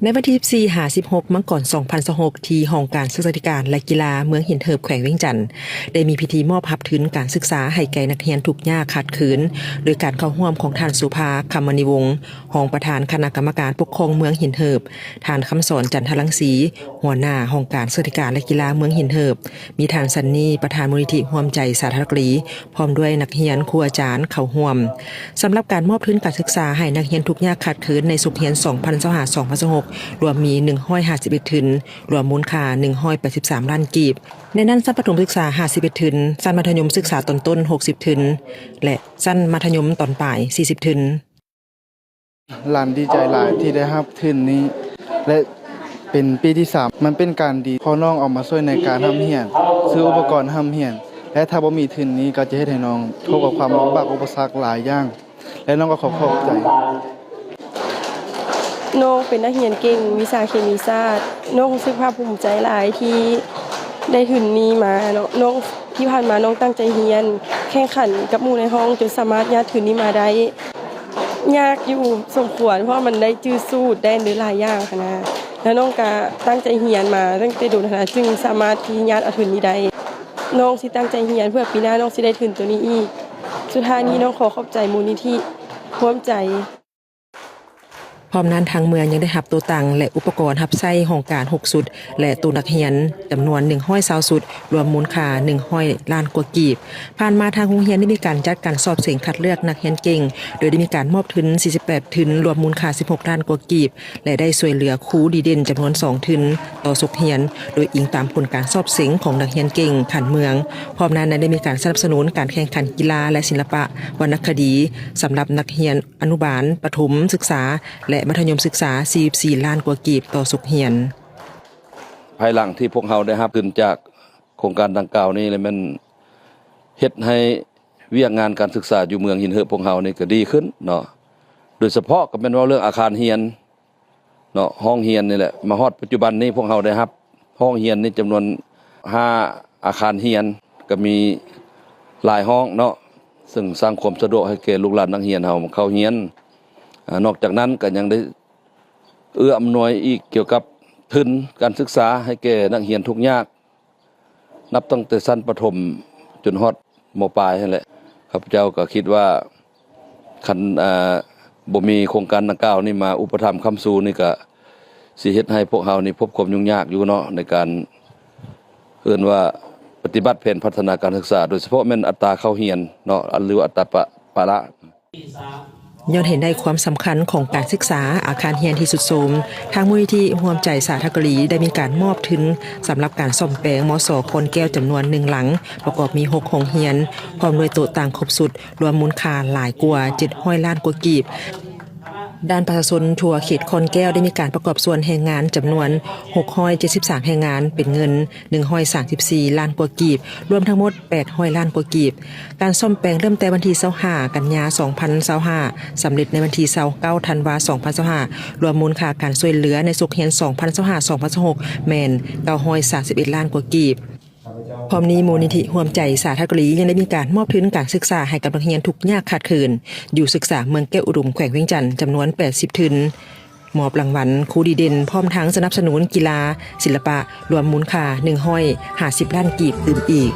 ໃນວັນທີສິບສີ່ຫາສິບຫົກມັງກອນສອງພັນຊາວຫົກ ທີ່ຫ້ອງການສຶກສາທິການ ແລະ ກິລາເມືອງຫີນເຫີບ ແຂວງວຽງຈັນ ໄດ້ມີພິທີມອບຮັບທຶນການສຶກສາໃຫ້ແກ່ນັກຮຽນທຸກຍາກຂາດເຂີນ ໂດຍການເຂົ້າຮ່ວມຂອງທ່ານ ໂສພາ ຄຳມະນີວົງ ຮອງປະທານຄະນະກຳມະການປົກຄອງເມືອງຫີນເຫີບ, ທ່ານ ຄຳສອນ ຈັນທະລັງສີ ຫົວໜ້າຫ້ອງການສຶກສາທິການ ແລະ ກິລາເມືອງຫີນເຫີບ, ມີທ່ານ ຊັນນີ ປະທານມູນນິທິຮ່ວມໃຈສາທາລະກະລີ ພ້ອມດ້ວຍນັກຮຽນ, ຄູອາຈານເຂົ້າຮ່ວມ. ສຳລັບການມອບທຶນການສຶກສາໃຫ້ນັກຮຽນທຸກຍາກຂາດເຂີນໃນສົກຮຽນສອງພັນຊາວຫ້າ ສອງພັນຊາວຫົກ ລວມມີໜຶ່ງຮ້ອຍຫ້າສິບເອັດທຶນ, ລວມມູນຄ່າໜຶ່ງຮ້ອຍແປດສິບສາມລ້ານກີບ. ໃນນັ້ນ ຊັ້ນປະຖົມສຶກສາຫ້າສິບເອັດທຶນ, ຊັ້ນມັດທະຍົມສຶກສາຕອນຕົ້ນຫົກສິບທຶນ ແລະ ຊັ້ນມັດທະຍົມຕອນປາຍສີ່ສິບທຶນ. ຫຼານດີໃຈຫຼາຍທີ່ໄດ້ຮັບທຶນນີ້ ແລະ ເປັນປີທີສາມ ມັນເປັນການດີ ເພາະນ້ອງເອົາມາຊ່ວຍໃນການຮ່ຳຮຽນ, ຊື້ອຸປະກອນຮ່ຳຮຽນ ແລະ ຖ້າບໍ່ມີທຶນນີ້ກໍຈະເຮັດໃຫ້ນ້ອງພົບກັບຄວາມລຳບາກອຸປະສັກຫຼາຍຢ່າງ ແລະ ນ້ອງກໍຂໍຂອບໃຈ. ນ້ອງເປັນນັກຮຽນເກັ່ງວິຊາເຄມີສາດ, ນ້ອງຮູ້ສຶກພາກພູມໃຈຫຼາຍທີ່ໄດ້ທຶນນີ້ມາເນາະ. ນ້ອງ ທີ່ຜ່ານມານ້ອງຕັ້ງໃຈຮຽນ, ແຂ່ງຂັນກັບໝູ່ໃນຫ້ອງຈົນສາມາດຍາດທຶນນີ້ມາໄດ້. ຍາກຢູ່ສົມຄວນ ເພາະວ່າມັນໄດ້ຈື່ສູດ ໄດ້ອັນເດີຫຼາຍຢ່າງຫັ້ນນະ, ແລ້ວນ້ອງກະຕັ້ງໃຈຮຽນມາຕັ້ງແຕ່ດົນຫັ້ນນະ ຈຶ່ງສາມາດທີ່ຍາດເອົາທຶນນີ້ໄດ້. ນ້ອງຊິຕັ້ງໃຈຮຽນເພື່ອປີໜ້ານ້ອງຊິໄດ້ທຶນໂຕນີ້ອີກ. ສຸດທ້າຍນີ້ນ້ອງຂໍຂອບໃຈມູນນິທິຮ່ວມໃຈ. ພ້ອມນັ້ນທາງເມືອງຍັງໄດ້ຮັບໂຕຕັ່ງ ແລະ ອຸປະກອນຮັບໃຊ້ຫ້ອງການຫົກຊຸດ ແລະ ໂຕນັກຮຽນຈຳນວນໜຶ່ງຮ້ອຍຊາວຊຸດ, ລວມມູນຄ່າໜຶ່ງຮ້ອຍລ້ານກວ່າກີບ. ຜ່ານມາທາງໂຮງຮຽນໄດ້ມີການຈັດການສອບເສັງຄັດເລືອກນັກຮຽນເກັ່ງ, ໂດຍໄດ້ມີການມອບທຶນສີ່ສິບແປດທຶນ, ລວມມູນຄ່າສິບຫົກລ້ານກວ່າກີບ ແລະ ໄດ້ຊ່ວຍເຫຼືອຄູດີເດັ່ນຈຳນວນສອງທຶນຕໍ່ສົກຮຽນ, ໂດຍອີງຕາມຜົນການສອບເສັງຂອງນັກຮຽນເກັ່ງຂັ້ນເມືອງ. ພ້ອມນັ້ນຍັງໄດ້ມີການສະໜັບສະໜູນການແຂ່ງຂັນກິລາ ແລະ ສິລະປະວັນນະຄະດີ ສຳລັບນັກຮຽນອະນຸບານ, ປະຖົມສຶກສາ ແລະ ມັດທະຍົມສຶກສາສີ່ສິບສີ່ລ້ານກວ່າກີບຕໍ່ສົກຮຽນ. ພາຍຫຼັງທີ່ພວກເຮົາໄດ້ຮັບທຶນຈາກໂຄງການດັ່ງກ່າວນີ້ ແລະ ແມ່ນເຮັດໃຫ້ວຽກງານການສຶກສາຢູ່ເມືອງຫີນເຫີບພວກເຮົານີ້ກໍດີຂຶ້ນເນາະ, ໂດຍສະເພາະກໍແມ່ນເວົ້າເລື່ອງອາຄານຮຽນເນາະ, ຫ້ອງຮຽນນີ້ແຫຼະ. ມາຮອດປັດຈຸບັນນີ້ພວກເຮົາໄດ້ຮັບ ຫ້ອງຮຽນນີ້ຈຳນວນຫ້າອາຄານຮຽນ, ກໍມີຫຼາຍຫ້ອງເນາະ, ເຊິ່ງສ້າງຄວາມສະດວກໃຫ້ແກ່ລູກຫຼານນັກຮຽນເຮົາເຂົ້າຮຽນ. ອາ ນອກຈາກນັ້ນກໍຍັງໄດ້ເອື້ອອຳນວຍອີກກ່ຽວກັບທຶນການສຶກສາໃຫ້ແກ່ນັກຮຽນທຸກຍາກ, ນັບຕັ້ງແຕ່ຊັ້ນປະຖົມຈົນຮອດ ມ.ປາຍຫັ້ນແຫຼະ. ຂ້າພະເຈົ້າກໍຄິດວ່າ ຄັນ ເອີ ບໍ່ມີໂຄງການດັ່ງກ່າວນີ້ມາອຸປະຖຳຄ້ຳຊູນີ້ ກະຊິເຮັດໃຫ້ພວກເຮົານີ້ພົບຄວາມຫຍຸ້ງຍາກຢູ່ເນາະ ໃນການ ເອີ້ນວ່າ ປະຕິບັດແຜນພັດທະນາການສຶກສາ, ໂດຍສະເພາະແມ່ນອັດຕາເຂົ້າຮຽນເນາະ ຫຼືວ່າອັດຕາປະ ປະລະ. ຍ້ອນເຫັນໄດ້ຄວາມສຳຄັນຂອງການສຶກສາ, ອາຄານຮຽນທີ່ຊຸດໂຊມ, ທາງມູນນິທິຮ່ວມໃຈສາທາກະລີໄດ້ມີການມອບທຶນສຳລັບການສ້ອມແປງ ມສ ຄອນແກ້ວ ຈຳນວນໜຶ່ງຫຼັງ, ປະກອບມີຫົກຫ້ອງຮຽນ, ພ້ອມດ້ວຍໂຕະຕັ່ງຄົບຊຸດ, ລວມມູນຄ່າຫຼາຍກວ່າເຈັດຮ້ອຍລ້ານກວ່າກີບ. ດ້ານປະຊາຊົນທົ່ວເຂດຄອນແກ້ວໄດ້ມີການປະກອບສ່ວນແຮງງານຈຳນວນຫົກຮ້ອຍເຈັດສິບສາມແຮງງານ ເປັນເງິນໜຶ່ງຮ້ອຍສາມສິບສີ່ລ້ານກວ່າກີບ, ລວມທັງໝົດແປດຮ້ອຍລ້ານກວ່າກີບ. ການສ້ອມແປງເລີ່ມແຕ່ວັນທີຊາວຫ້າ ກັນຍາ ສອງພັນຊາວຫ້າ ສຳເລັດໃນວັນທີຊາວເກົ້າ ທັນວາ ສອງພັນຊາວຫ້າ, ລວມມູນຄ່າການຊ່ວຍເຫຼືອໃນສົກຮຽນ ສອງພັນຊາວຫ້າ ສອງພັນຊາວຫົກ ແມ່ນເກົ້າຮ້ອຍສາມສິບເອັດລ້ານກວ່າກີບ. ພ້ອມນີ້ ມູນນິທິຮ່ວມໃຈສາທາກະລີຍັງໄດ້ມີການມອບທຶນການສຶກສາໃຫ້ກັບນັກຮຽນທຸກຍາກຂາດເຂີນ ຢູ່ສຶກສາເມືອງແກ້ວອຸດົມ ແຂວງວຽງຈັນ ຈຳນວນແປດສິບທຶນ, ມອບລາງວັນຄູດີເດັ່ນ ພ້ອມທັງສະໜັບສະໜູນກິລາ, ສິລະປະ ລວມມູນຄ່າໜຶ່ງຮ້ອຍຫ້າສິບລ້ານກີບຕື່ມອີກ.